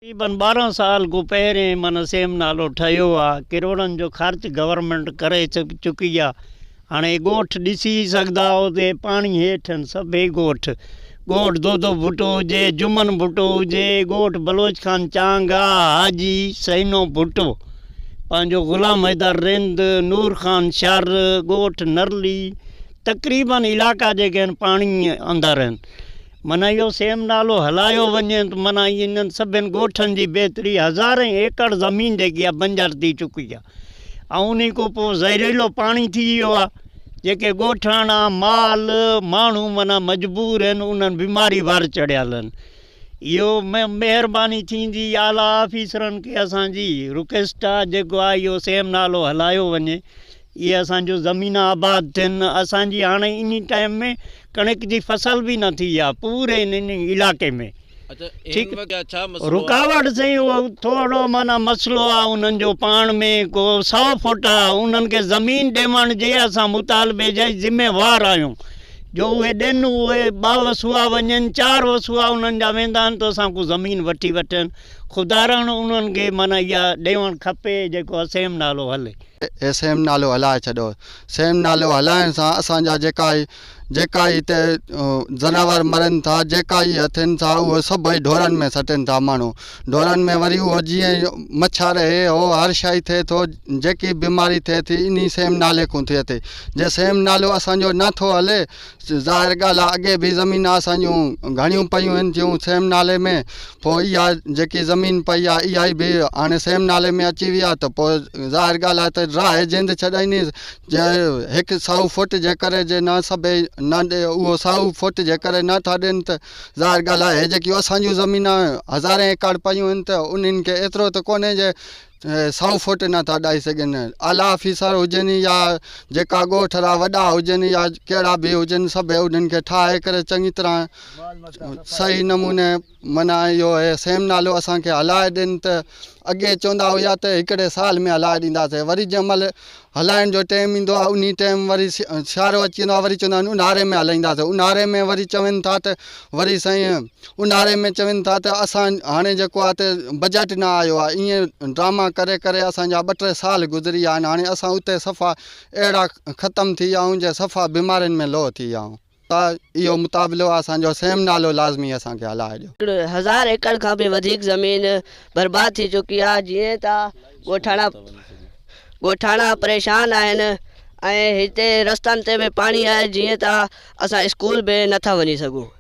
تقريبن 12 سال کان پهرين معنيٰ سيم نالو ٺهيو آ، ڪروڙن جو خرچ گورنمينٽ ڪري چڪي آ، هاڻي ڳوٺ ڏسي سگهندا آهو ته پاڻي هيٺ آهن سڀئي ڳوٺ، ڳوٺ دودو ڀٽو هجي، جمن ڀٽو هجي، ڳوٺ بلوچ خان چانگ آ، حاجي سينو ڀٽو، پنهنجو غلام حيدر رند، نور خان شر، ڳوٺ نرلي، تقريبن علائقا جيڪي آهن پاڻي اندر آهن. معنيٰ اهو سيم نالو هلايو وڃي ته معنيٰ انهن سڀن ڳوٺن جي بهتري هزارين ايڪڙ زمين جيڪي آهي بنجر ٿي چڪي آهي ۽ انهي کان پوء زهريلو پاڻي ٿي ويو آهي جيڪي ڳوٺاڻا مال ماڻهو معنيٰ مجبور آهن انهن بيماري ور چڙهيل آهن اهو مهرباني ٿيندي اعليٰ آفيسرن کي اسان جي رڪويسٽ آهي جيڪو آهي اهو سيم نالو هلايو وڃي اهي اسان جون زمينان آباد ٿين اسان جي هاڻي انهي ٽائيم ۾ ڪڻڪ جي فصل به نه ٿي آ پوري انهي علائقي ۾ ٺيڪ رڪاوٽ سائين اهو ٿورو معنيٰ مسئلو آ انهن جو پاڻ ۾ ڪو سو فوٽ آ انهن کي زمين ڏيوڻ جي اسان مطالبي جا ذميوار آهيون جو اهي ڏين اهي ٻه وسوئا وڃن چار وسوئا انهن جا ويندا آهن ته اسان کان زمين وٺي وٺن خدارڻ انهن کي معنيٰ اها ڏيوڻ کپي جيڪو اسيم نالو هلي. هي سيم نالو هلائي ڇڏيو. سيم نالو هلائڻ سان اسان جا جيڪا هي جيڪا هي هتي جناور مرن ٿا جيڪا هي ٿين ٿا اهي سڀئي ڍورن ۾ سٽن ٿا ماڻهو ڍورن ۾ وري اهو جيئن مڇر هي هو هر شيء ٿئي ٿو جيڪي بيماري ٿئي ٿي انهي سيم نالي کان ٿئي ٿي جي سيم نالو اسان جو نه ٿو هلي ظاهر ڳالهه آهي اڳي به زمين اسان جون گهڻيون پيون آهن ٿيون سيم نالي ۾ پوء اها جيڪي زمين پئي آهي اها ئي به هاڻي سيم نالي ۾ اچي وئي آهي ته پوء ظاهر ڳالهه آهي ته راهه جند ڇڏائينديس جي هڪ سئو فوٽ جي ڪري جي نه سڀئي نه ڏي اهو سئو فوٽ جي ڪري نه ٿا ڏين ته ظاهر ڳالهه آهي هي جيڪيون اسان جون زمينان هزارين ايڪڙ پيون آهن ته انهن کي ايترو ته ڪونهي جي سئو فوٽ نه ٿا ڏائي سگهن. اعليٰ آفيسر هجن يا جيڪا ڳوٺ را وڏا هجن يا ڪهڙا به هجن سڀ انهن کي ٺاهي ڪري چڱي طرح صحيح نموني معنيٰ اهو هي سيم نالو اسان کي هلائي ڏين ته اڳي چوندا هيا ته هڪڙي سال ۾ هلائي ڏينداسين وري جنهن مهل هلائڻ جو ٽيم ايندو آهي انهي ٽيم وري سيارو اچي ويندو آهي وري چوندا آهن اونهاري ۾ هلائينداسين اونهاري ۾ وري چون ٿا ته وري سائين اونهاري ۾ چون ٿا ته اسان هاڻي جيڪو آهي ته بجيٽ نه آيو آهي ائين ڊراما ڪري ڪري اسان جا ٻه ٽي سال گذري ويا آهن هاڻي اسان اتي صفا اهڙا ختم ٿي ويا آهيون جي صفا بيمارين ۾ لوهه ٿي ويا آهيون ته اهو مطابلو آهي اسان جو سيم نالو لازمي اسان کي هلائي ڏيو. هزار ايڪڙ کان به وڌيڪ زمين برباد ٿي چڪي آهي جيئن ته ڳوٺاڻا ڳوٺاڻا پريشان آهن ۽ هتي رستن تي به پاڻي آهي جيئن ته اسان اسڪول به نٿا وڃي سگهون.